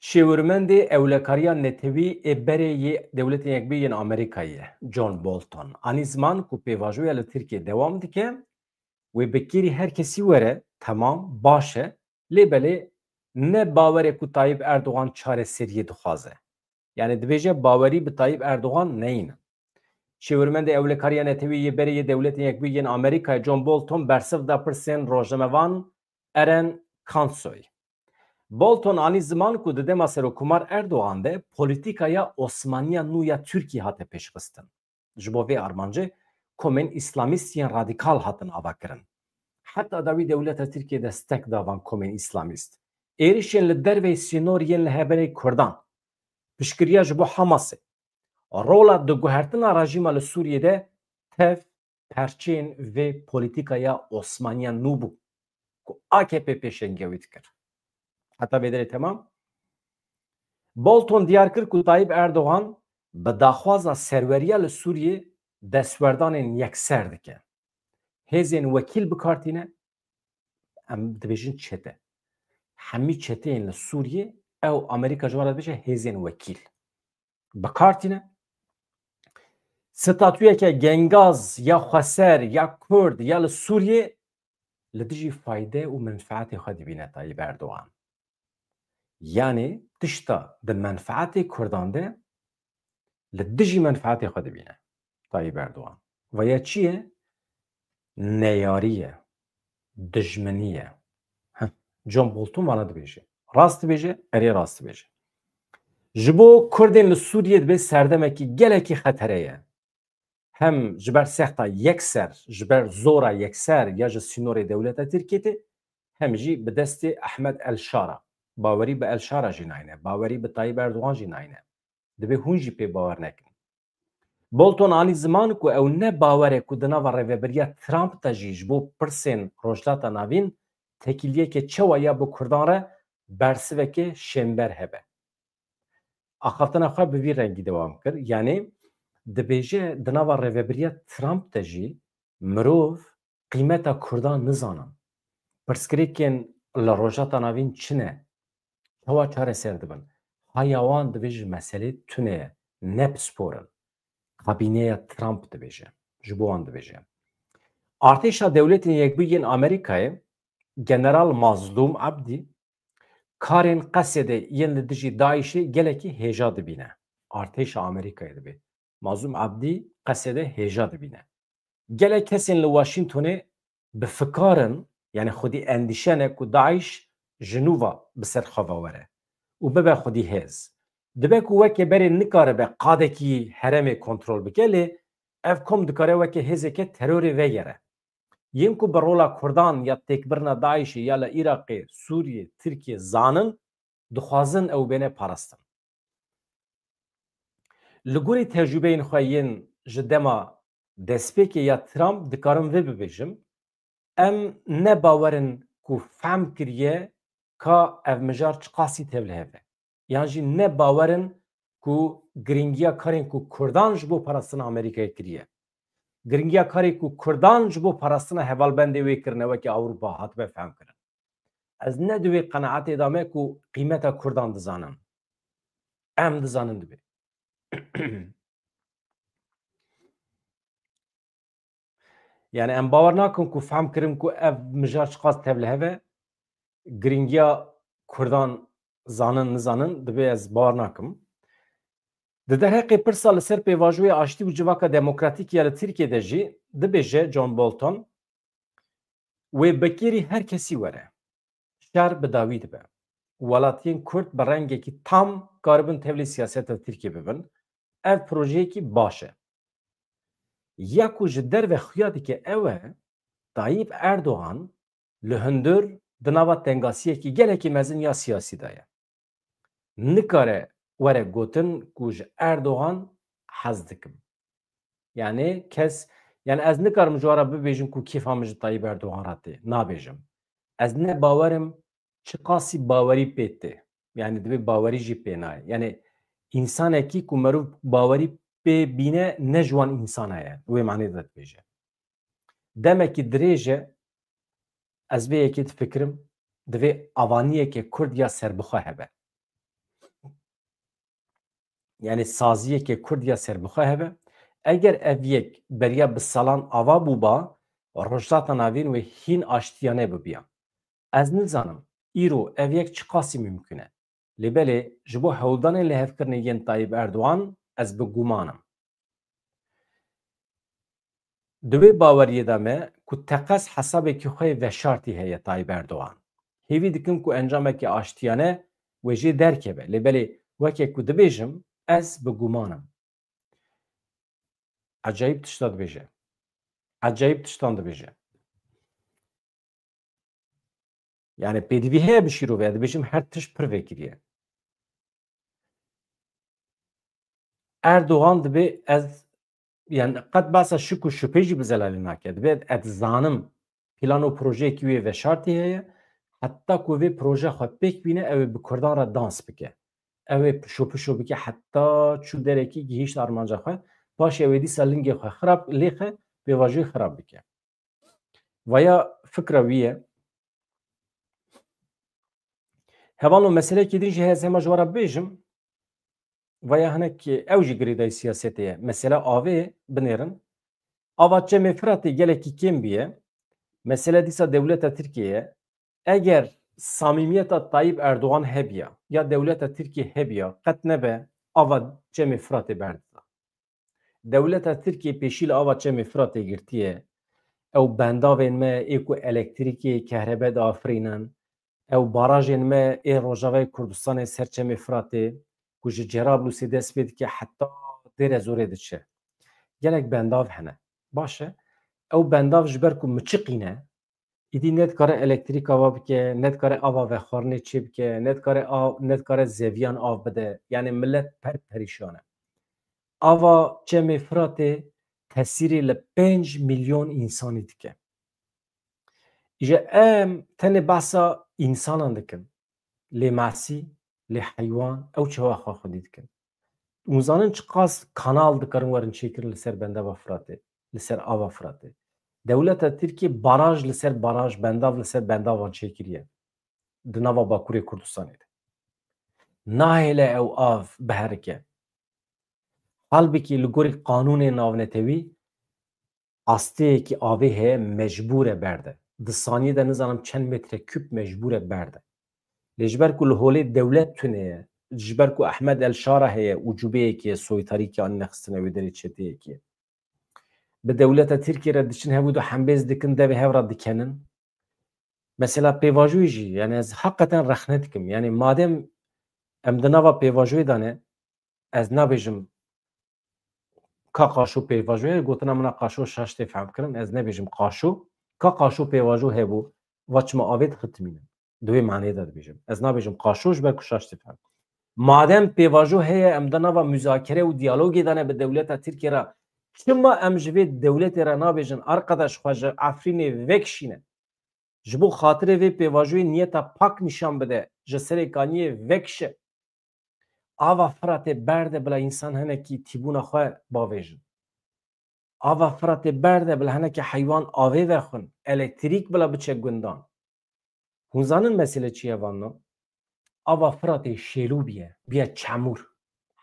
Şêwirmendê ewlekariya netewî ê berê yê Dewletên Yekbûyî yên Amerîkayê ye, John Bolton. Anî ziman ku pêvajoya li Tirkiyê dewam dike, wê bi kêrî her kesî were, temam, baş e, lê belê ne bawerê ku Tayyip Erdogan çareseriyê dixwaze. Yani dibêje bawerî bi Tayyip Erdogan neynin. Şêwirmendê Ewlekariya Netewî yê berê yê Dewletên Yekbûyî yên Amerîkayê John Bolton bersiv da pirsên rojnamevan Eren Kansoy. Bolton anî ziman ku di dema Serokkomar Erdogan de polîtîkaya Osmaniya nû ya Tirkiyê hate pêşxistin. Ji bo vê armancê komên îslamîst yên radîkal hatin avakirin. Heta dawî dewleta Tirkiyê destek da van komên îslamîst. Êrişên li derveyî sînor yên li hemberî Kurdan, piştgiriya ji bo Hamasê, rola di guhertina rejîma li Sûriyê de tev perçeyên vê polîtîkaya Osmaniya nû bû ku A K P pêşengiya wî dikir. Heta vê derê temam. Bolton diyar kir ku Tayyip Erdogan bi daxwaza serweriya li Sûriyê destwerdanên yekser dike. Hêzên wekîl bi kar tîne, em dibêjin çete. Hemî çeteyên li Sûriyê ew Amerîka ji wan re dibêje hêzên wekîl. Bi kar tîne. Statuyeke gengaz ya xweser ya Kurd ya li Sûriyê li dijî fayde û menfeetê xwe dibîne Tayyip Erdogan. Yanî tişta di menfeetê Kurdan de li dijî menfeetê xwe dibîne Tayyip Erdogan. Ve ya çi ye? Neyarî ye, dijminî ye. Heh, John Bolton vana dibêje. Rast dibêje, erê rast dibêje. Ji bo Kurdên li Sûriyê dibê serdemekî gelekî xetere ye. Hem ji ber sexta yekser, ji ber zora yekser ya ji sînorê dewleta Tirkiyê tê, hem jî bi destê Ehmed El Şara. Bawerî bi El Şara jî nayne, bawerî bi Tayyip Erdogan jî nayne. Divê hûn jî pê bawer nekin. Bolton anî ziman ku ew ne bawer e ku di nava rêvebiriya Trump de jî ji bo pirsên Rojhilata Navîn tekîliyeke çawa ya bi Kurdan re bersiveke şênber hebe. Axaftina xwe bi vî rengî dewam kir. Yanî dibêje di nava rêvebiriya Trump de jî mirov qîmeta Kurdan nizanin. Pirsgirêkên li Rojhilata Navîn çi ne? Çawa çareser dibin? Haya wan divê ji meselê tune ye, ne pispor in. Kabîneya Trump dibêje. Ji bo wan dibêje. Artêşa Dewletên Yekbûyî yên Amerîkayê General Mazlûm Abdî karên Qesedê yên li dijî DAIŞê gelekî hêja dibîne. Artêşa Amerîkayê dibê. Mazlûm Abdî Qesedê hêja dibîne. Gelek kesên li Washingtonê bi fikar in, yanî xwedî endîşe ne ku DAIŞ ji nû ve bi ser xwe ve were û bibe xwedî hêz. Dibe ku weke berê nikaribe qadekî herêmê kontrol bike, lê ev kom dikare weke hêzeke terorê vegere. Yên ku bi rola Kurdan ya têkbirina DAIŞê ya li Iraqê, Sûriyê, Tirkiyê zanin, dixwazin ew bêne parastin. Li gorî tecrûbeyên xwe yên ji dema destpêkê ya Trump dikarim vê bibêjim, em ne bawer in ku fehm kiriye ka ev mijar çiqasî tevlihev e. Yan jî ne bawer in ku giringiya karên ku Kurdan ji bo parastina Amerîkayê kiriye, giringiya karê ku Kurdan ji bo parastina hevalbendê wê kirine, weke Ewropa, hatibe fehmkirin. Ez ne di wê qenaetê de me ku qîmeta Kurdan dizanin. Em dizanin dibê. Yani em bawer nakin ku fehm kirin ku ev mijar çiqas tevlihev e, giringiya Kurdan zanin nizanin, dibê ez bawer nakim. Di derheqê pirsa li ser pêvajoyê aştî û civaka demokratîk ya li Tirkiyê de jî dibêje John Bolton, wê bi kêrî her kesî were. Şer bi dawî dibe. Welatiyên Kurd bi rengekî tam karibin tevlî siyaseta Tirkiyê bibin. Ev projeyekî baş e. Ya ku ji derve xuya dike ew e, Tayyip Erdogan li hundir di nava tengasiyekî gelekî mezin ya siyasî de ye. Nikare were gotin ku ji Erdogan hez dikim. Yani kes, yani ez nikarim ji wan re bibêjim ku kêfa min ji Tayyip Erdogan re tê. Nabêjim. Ez ne bawerim çiqasî bawerî pê tê. Yani divê bawerî jî pê nayê. Yani însanekî ku merûv bawerî pê bîne ne ji wan însana ye. Wê manê de dibêje. Demekî dirêj e, ez vê yekê difikirim, divê avaniyeke Kurd ya serbixwe hebe. Yani saziyeke Kurd ya serbixwe hebe. Eger ev yek beriya bi salan ava bûba, Rojhilata Navîn wê hîn aştiyane bibiya. Ez nizanim, îro ev yek çiqasî mimkun e. Lê belê ji bo hewldanên lihevkirinê yên Tayyip Erdogan ez bi guman im. Di wê baweriyê de me ku teqez hesabekî xwe yê veşartî heye Tayyip Erdogan. Hêvî dikim ku encameke aştiyane wê jê derkeve. Lê belê weke ku dibêjim, ez bi guman im. Ecayîb tişta dibêje. Ecayîb tiştan dibêje. Yani pêdivî heye bi şîrove, ez dibêjim her tişt pir vekiriye. Erdogan dibê ez, yani qet behsa şik û şüphe jî bi zelalî nake. Dibê ez zanim plan û projeyekî wê veşartî heye, heta ku vê proje xwe pêk bîne, ew ê bi Kurdan re dans bike. Ew ê pişo pişo bike heta çû derekî gihîşt armanca xwe. Paşê ew ê dîsa lingê xwe xirab lêxe, pêvajoyê xirab bike. Vaya fikra wî ye. Hevalno, meseleyekî din jî heye, ez hema ji we re bibêjim. Vaya hinek ew jî girêdayî siyasetê ye. Mesela avê binêrin. Ava Çemê Firatê gelekî kêm bûye. Mesele dîsa dewleta Tirkiyê ye. Eger samîmiyeta Tayyip Erdogan hebiya, ya dewleta Tirkiyê hebiya, qet nebe ava Çemê Firatê berdida. Dewleta Tirkiyê pêşî li ava Çemê Firatê girtiye. Ew bendavên me ê ku elektrîkê, kehrebe diafirînin, ew barajên me ê Rojavayê Kurdistanê ser Çemê Firatê ku ji Cerablusê dest pê dike heta Dêre Zorê diçe. Gelek bendav hene. Baş e. Ew bendav ji ber ku miçiqî ne, îdî ne dikare elektrîk ava bike, ne dikare ava vexwarinê çêbike, ne dikare av, ne dikare zeviyan av bide. Yani millet per perîşan e. Ava Çemê Firatê tesîrê li pênc milyon însanî dike. Îje em tenê behsa însanan dikin. Lê masî, lê heywan, ew çawa xwe xwedî dikin. Hûn zanin çiqas kanal dikarin werin çêkirin li ser bendava Firatê, li ser ava Firatê. Dewleta Tirkiyê baraj li ser baraj, bendav li ser bendavan çêkiriye di nava Bakurê Kurdistanê de. Nahêle ew av biherike. Halbikî li gorî qanûnê navnetewî asteyekî avê heye, mecbûr e berde. Di saniyê de nizanim çend metre kûb mecbûr e berde. Lê ji ber ku li holê dewlet tune ye, ji ber ku Ehmed El Şara heye, ucubeyekê, soytarîkê anîne xistine wê derê, çeteyekê. Bi dewleta Tirkiyê re diçin hev û du hembêz dikin, devê hev re dikenin. Mesela pêvajoyê jî, yani ez heqeten rexne dikim. Yani madem em di nava pêvajoyê de ne, ez nabêjim ka qaşo pêvajo ye, gotina min a qaşo şaş tê fehm kirin, ez nebêjim qaşo. Ka qaşo pêvajo hebû, va çima avê dixitimînin. Di wê maneyê de dibêjim. Ez nabêjim qaşo ji ber ku şaş tê fehm. Madem pêvajo heye, em di nava muzakere û diyalogê de ne bi dewleta Tirkiyê re, çima em ji vê dewletê re nabêjin, arkadaş, xwe ji Efrînê vekişîne? Ji bo xatirê vê pêvajoyê niyeta pak nîşan bide, ji Serêkaniyê vekişe. Ava Firatê berde bila însan hinekî tîbûna xwe bavêjin. Ava Firatê berde bila hinekî heywan avê vexwin, elektrîk bila biçe gundan. Hûn zanin mesele çi ye vanno? Ava Firatê şêlû bûye, bûye çemûr.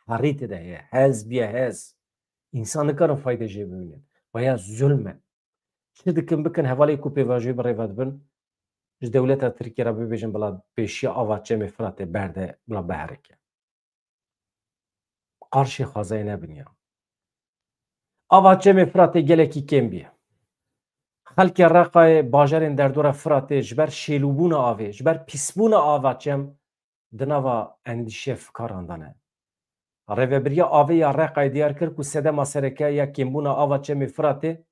Herî tê de heye, hez bûye hez. Însan nikarin fayde jê bibînin. Vaya zulm e. Çi dikin bikin, hevalê ku pêvajoyê bi rê ve dibin, ji dewleta Tirkiyê re bibêjin bila pêşiya ava Çemê Firatê berde, bila biherike. Qarşê xwezayê nebin ya. Ava Çemê Firatê gelekî kêm bûye. Xelkê Reqayê, bajarên derdora Firatê ji ber şêlûbûna avê, ji ber pîsbûna ava çem di nava endîşe fikaran de ne. Rêvebiriya Avê ya Reqayê diyar kir ku sedema sereke ya kêmbûna ava Çemê Firatê,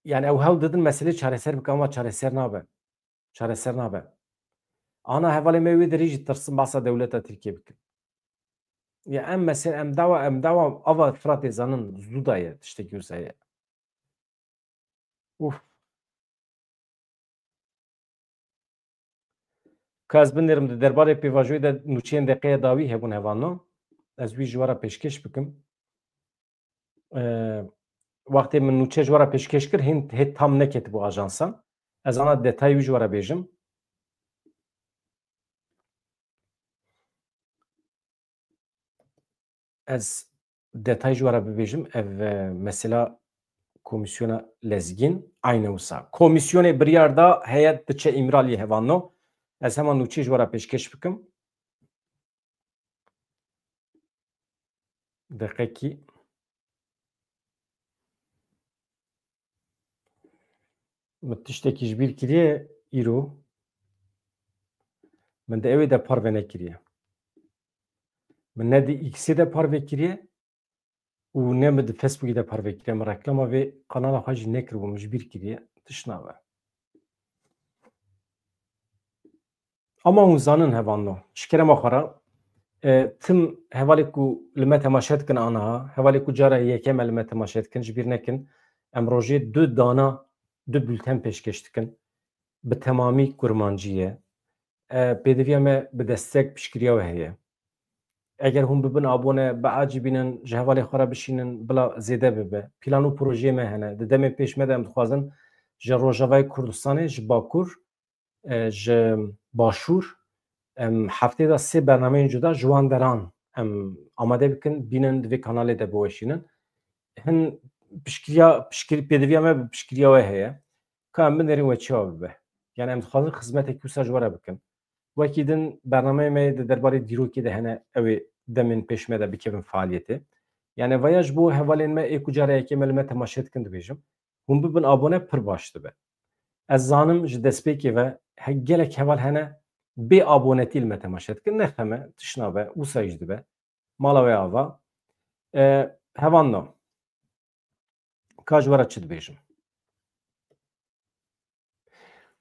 yani ew hewl didin meselê çareser bikin, ama çareser nabe. Çareser nabe. Ana hevalê me wê derê jî tirsin behsa dewleta Tirkiyê bikin. Ya em mesela em dawa, em dawa ava Firatê zanin zû da ye, tiştekî wisa ye. Uf. Ka ez binêrim, di derbarê pêvajoyê de nûçeyên deqeya dawî hebûn hevalno. Ez wî ji we re pêşkêş bikim. Ee, Wextê min nûçe ji we re pêşkêş kir, hîn hê tam neketibû ajansan. Ez ana detayê wî ji we re bêjim. Ez detay ji we re bibêjim, ev, e, mesela Komîsyona Lezgîn, aynî wisa. Komîsyonê biryar da heyet diçe Îmraliyê hevalno. Ez hema nûçeyê ji we re pêşkêş bikim. Deqekî. Min tiştekî ji bîr kiriye îro. Min di ewê de parve nekiriye. Min ne di X-ê de parve kiriye û ne min di Facebookê de parve kiriye. Min reklama vê kanala xwe jî nekiribû, min ji bîr kiriye. Tişt nabe. Ama hûn zanin hevano, ji kerema xwe re, e, tim hevalê ku li me temaşe dikin aniha, hevalê ku cara yekem e li me temaşe dikin, ji bîr nekin, em rojê du dana, du bulten pêşkêş dikin. Bi temamî kurmancî ye. E, pêdiviya me bi destek piştgiriya we heye. Eger hûn bibin abone, biacibînin, ji hevalê xwe re bişînin, bila zêde bibe. Plan û projeyê me hene. Di demên pêş me de em dixwazin ji Rojavayê Kurdistanê, ji Bakur, e, ji Başûr, em heftê de sê bernameyên cuda ji wan deran em amade bikin, bînin di vê kanalê de biweşînin. Hin piştgiriya, piştgir-, pêdiviya me bi piştgiriya we heye. Ka em binêrin we çawa bibe. Yani em dixwazin xizmetekî wisa ji we re bikin. Wekî din bernameyê me yê di derbarê dîrokê de hene, ew ê demên pêş me de bikevin faaliyetê. Yani vaya ji bo hevalên me ê ku cara yekê me li me temaşe dikin dibêjim. Hûn bibin abone pir baş dibe. Ez zanim ji destpêkê ve he-, gelek heval hene bê abonetî li me temaşe dikin. Nexeme, tişt nabe, wisa jî dibe. Mala we ava. E, hevalno. Ka ji we re çi dibêjim?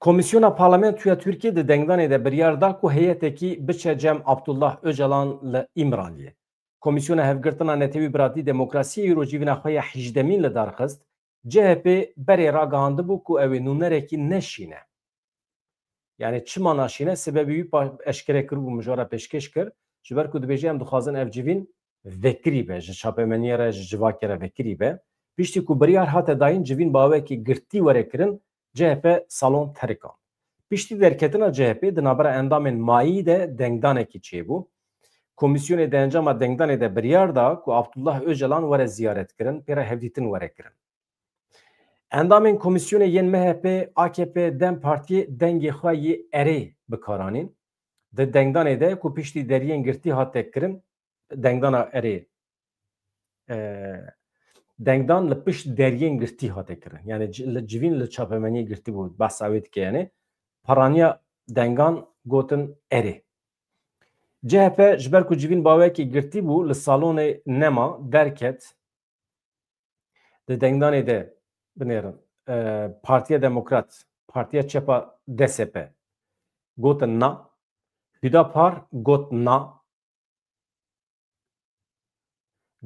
Komîsyona Parlamentoya Tirkiyê di dengdanê de biryar da ku heyetekî biçe cem Abdullah Ocalan li Îmraliyê. Komîsyona Hevgirtina Netewî Biratî Demokrasiyê îro civîna xwe ya hejdemîn li dar xist, C H P berê ragihandibû ku ew ê nûnerekî neşîne. Yani çima naşîne? Sebebê wî pa-, eşkere kiribû, min ji we re pêşkêş kir. Ji ber ku dibêje, em dixwazin ev civîn vekirî be, ji çapemeniyê re, ji civakê re vekirî be. Piştî ku biryar hate dayîn, civîn bi awekî girtî were kirin, C H P salon terikand. Piştî derketina C H P di navbera endamên mayî de dengdanekî çêbû. Komîsyonê di encama dengdanê de biryar da ku Abdullah Ocalan were ziyaret kirin, pê re hevdîtin were kirin. Endamên komîsyonê yên M H P, A K P, DEM Partiyê dengê xwe yê erê bi kar anîn. Di dengdanê de ku piştî deriyên girtî hate kirin, dengdana erê, e, dengdan li pişt deriyên girtî hate kirin. Yani ci-, li civîn li çapemeniyê girtî bû, behsa wê dike yani. Paraniya dengan gotin erê. C H P ji ber ku civîn bawekî girtî bû, li salonê nema, derket. Di dengdanê de binêrin, e, Partiya Demokrat, Partiya Çep a D S P gotin na, Hüdapar got na,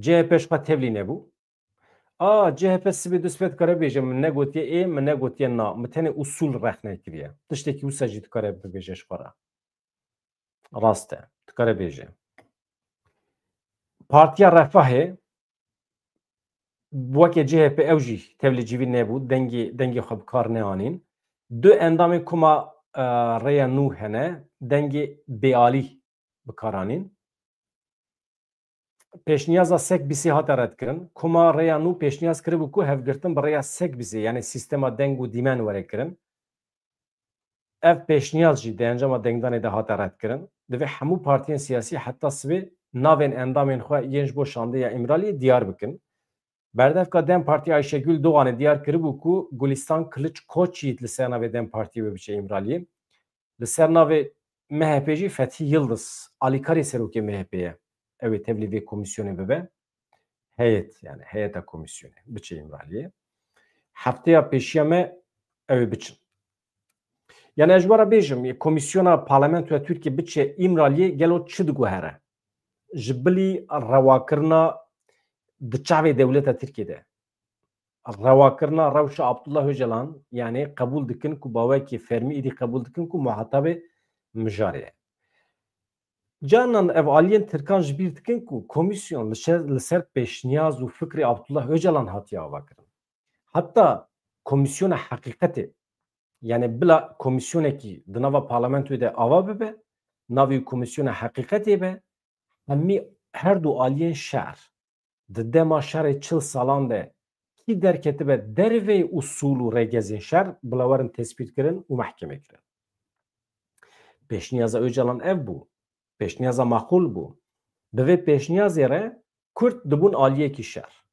C H P ji xwe tevlî nebû. A, C H P sibê du sibê dikare bêje, min negotiye ê, min negotiye na. Min tenê usul rexne kiriye. Tiştekî wisa jî dikare bibêje ji xwe re. Rast e. Dikare bêje. Partiya Refahê weke C H P ew jî tevlî civîn nebû. Dengê, dengê xwe bi kar neanîn. Du endamên koma, e, Rêya Nû hene. Dengê bêalî bi kar anîn. Pêşniyaza Sekbîsê hate redkirin. Koma Rêya Nû pêşniyaz kiribû ku hevgirtin bi rêya Sekbîsê, yani sîstema deng û dîmen were kirin. Ev pêşniyaz jî di encama dengdanê de hate redkirin. Divê hemû partiyên siyasî heta sibê navên endamên xwe yên ji bo şandeya Îmraliyê diyar bikin. Berdevka DEM Partî Ayşegül Doğanê diyar kiribû ku Gulistan Kılıç Koç yî li ser navê DEM Partî wê biçe Îmraliyê. Li ser navê M H P jî Fethî Yildiz, alîkarê serokê M H P ye. Ew ê tevlî vê komîsyonê bibe. Heyet, yani heyeta komîsyonê biçe Îmraliyê. Hefteya pêşiya me ew ê biçin. Yani ez ji we re bêjim, komîsyona parlamentoya Tirkiyê biçe Îmraliyê gelo çi diguhere? Ji bilî rewakirina di çavê dewleta Tirkiyê de. Rewakirina rewşa Abdullah Ocalan, yani qebûl dikin ku bawekî fermî êdî qebûl dikin ku muhatabê mijarê ye. Canan ev aliyên Tirkan ji bîr dikin ku komîsyon li şer-, li ser pêşniyaz û fikrê Abdullah Ocalan hatiye avakirin. Heta komîsyona heqîqetê, yani bila komîsyonekî di nava parlamentoyê de ava bibe, navê komisyona heqîqetê be, hemî her du aliyên şer di dema şerê çil salan de kî derketibe derveyî usul û rêgezên şer bila werin tespîtkirin û mehkemê kirin. Pêşniyaza Ocalan ev bû. Pêşniyaza maqûl bû. Bi vê pêşniyazê re Kurd dibûn aliyekî şer.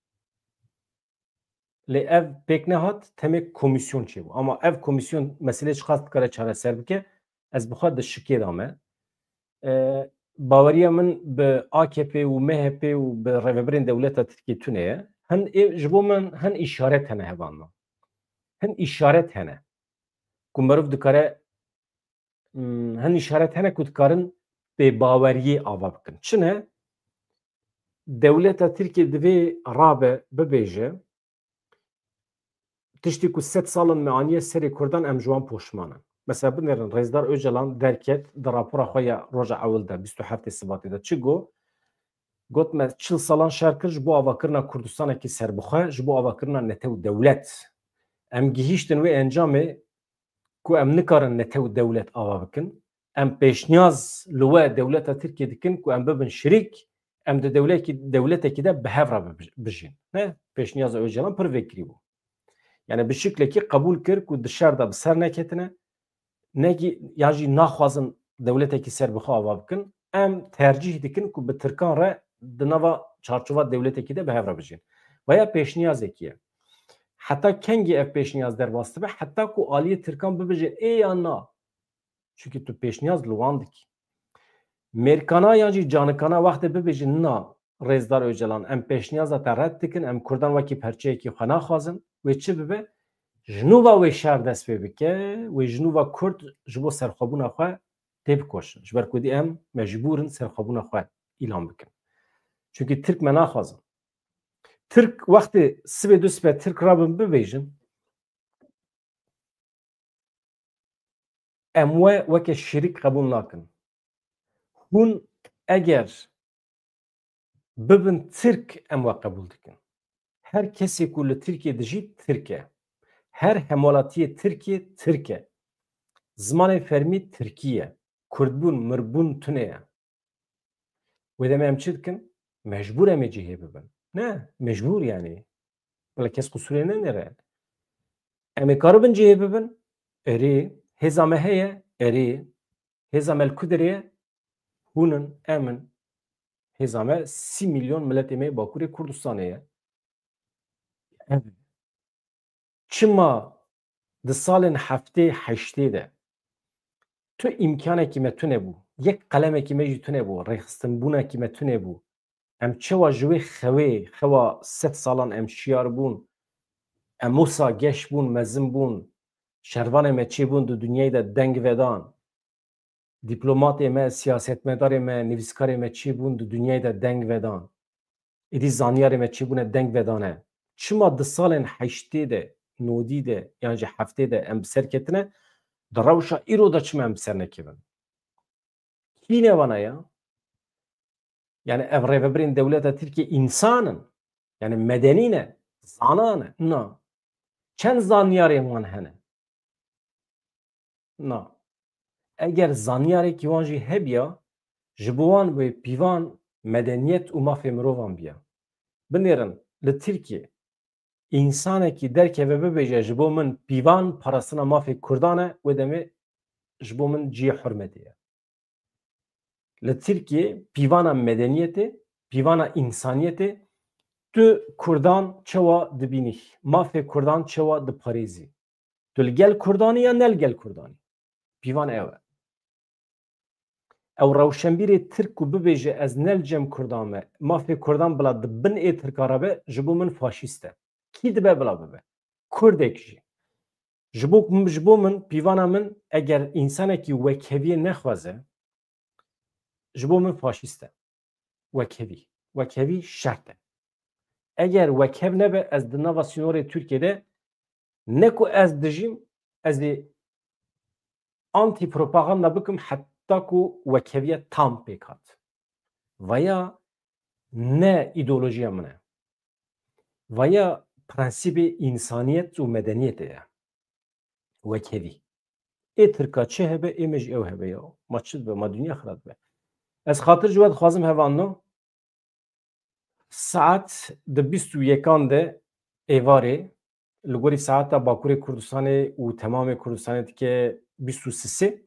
Lê ev pêk nehat, temê komîsyon çêbû. Ama ev komîsyon meselê çiqas dikare çareser bike, ez bi xwe di şikê de me. E, baweriya min bi A K P û M H P û bi rêvebirên dewleta Tirkiyê tune ye. Hin ê, ji bo min hin îşaret hene hevalno. Hin îşaret hene. Ku meriv dikare, hmm, hin îşaret hene ku dikarin bêbaweriyê ava bikin. Çi ne? Dewleta Tirkiyê divê rabe bibêje, tiştî ku sed sal in me aniye serê Kurdan, em ji wan poşman in. Mesela binêrin, Rêzdar Ocalan derket di rapora xwe ya roja ewil de, bîst û heftê Sibatê de çi got? Got, me çil salan şer kir ji bo avakirina Kurdistanekî serbixwe, ji bo avakirina netew dewlet. Em gihîştin wê encamê ku em nikarin netew dewlet ava bikin. Em pêşniyaz li we dewleta Tirkiyê dikin ku em bibin şirîk, em di dewlekî, dewletekî de bi hev re bibij-, bijîn. Ne? Pêşniyaza Ocalan pir vekirî bû. Yani bi şiklekî qebûl kir ku di şer de bi ser neketine, nekî yan jî naxwazin dewletekî serbixwe ava bikin. Em tercîh dikin ku bi Tirkan re di nava çarçova dewletekî de bi hev re bijîn. Veya pêşniyazekî ye. Heta kengî ev pêşniyaz derbas dibe? Heta ku aliyê Tirkan bibêje ê ya na. Çunkî tu pêşniyaz li wan dikî. Mêrkana yan jî canikana wextê bibêjin, na, Rêzdar Ocalan, em pêşniyaza te red dikin, em Kurdan wekî perçeyekî xwe naxwazin, wê çi bibe? Ji nû ve wê şer dest pê bike, wê ji nû ve Kurd ji bo serxwebûna xwe têbikoşin. Ji ber ku dî em mecbûr in serxwebûna xwe îlan bikin. Çunkî Tirk me naxwazin. Tirk wextê sibê du sibe Tirk rabin bibêjin, em we weke şirîk qebûl nakin. Hûn eger bibin Tirk, em we qebûl dikin. Her kesê ku li Tirkiyê dijî Tirk e. Her hemwelatiyê Tirkiyê Tirk e. Zimanê fermî Tirkî ye. Kurdbûn, mirbûn tune ye. Wê demê em çi dikin? Mecbûr em ê cihê bibin. Ne, mecbûr yani. Bila kes qusûrê nenêre. Em ê karibin cihê bibin? Erê, hêza me heye? Erê. Hêza me li ku derê ye? Hûn in, em in. Hêza me sî milyon miletê me yê Bakurê Kurdistanê ye. Ev e. Çima di salên heftê heştê de tu îmkanekî me tune bû, yek qelemekî me jî tune bû, rêxistinbûnekî me tune bû. Em çawa ji wê xewê, xewa sed salan em şiyar bûn, em wisa geş bûn, mezin bûn, şervanê me çêbûn di dinyayê de deng vedan. Dîplomatê me, siyasetmedarê me, nivîskarê me çêbûn di dinyayê de deng vedan. Êdî zanyarê me çêbûne deng vedane. Çima di salên heştê de, nodî de yan jî heftê de em bi ser ketine, di rewşa îro de çima em bi ser nekevin? Kî ne vana ya? Yani ev rêvebirên dewleta Tirkiye însan in. Yani medenî ne, zana ne. Na. Çend zanyarên wan hene? Na. Eger zanyarekî wan jî hebiya, ji bo wan wê pîvan medeniyet û mafê mirovan biya. Binêrin, li Tirkiye însanekî derkeve bibêje, ji bo min pîvan parastina mafê Kurdan e, wê demê ji bo min cihê hurmetê ye. Li Tirkiye pîvana medeniyetê, pîvana însaniyetê, tu Kurdan çawa dibînî, mafê Kurdan çawa diparêzî? Tu li gel Kurdanî ya ne li gel Kurdanî? Pîvan ew e. Ew rewşenbîrê Tirk ku bibêje ez ne li cem Kurdan me, mafê Kurdan bila di bin ê Tirka re be, ji bo min faşîst e. Kî dibe bila bibe? Kurdek jî. Ji bo, ji bo min, pîvana min, eger însanekî wekheviyê nexwaze, ji bo min faşîst e. Wekhevî. Wekhevî şert e. Eger wekhev nebe, ez di nava sînorê Tirkiyê de ne ku ez dijîm, ez ê antîpropaganda bikim heta ku wekheviye tam pêk hat. Vaya ne îdeolojiya min e. Vaya prensîbê însaniyet û medeniyetê ye. Wekhevî. Ê Tirka çi hebe, ê me jî ew hebe ya. Ma çi dibe, ma dinya xira dibe. Ez xatir ji we dixwazim hevalno. Saet di bîst û yekan de êvarê, li gorî saeta Bakurê Kurdistanê û temamê Kurdistanê dike bîst û sisê.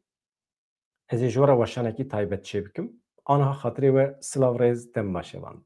Ez ê ji we re weşanekî taybet çê bikim. Anha xatirê we silav, rêz, dem baş hevalno.